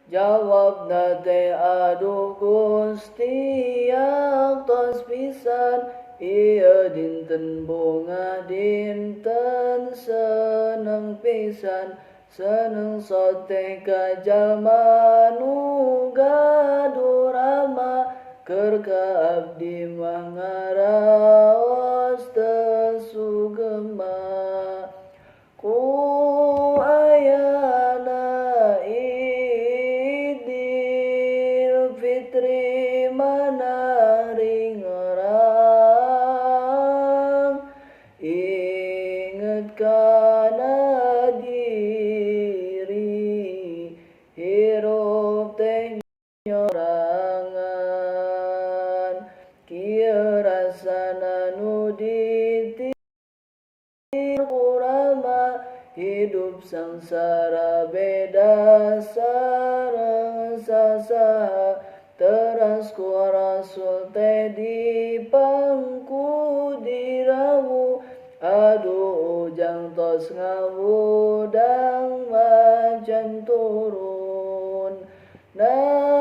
Jawabna teh aduh Gusti yaktos pisan ieu dinten bunga dinten seneng pisan seneng soteh ka jalma nu gaduh rama keur ka abdi mah ngaraos teu sugema ku ayana Idul Fitri mana ringrang inget kana diri hirup teh nyorangan kieu rasana nu ditiru kurama hidup sangsara beda sareng sasaha teras ku Rasul teh dipangku dirawu aduh ujang tos ngawudang macan turun. Nah.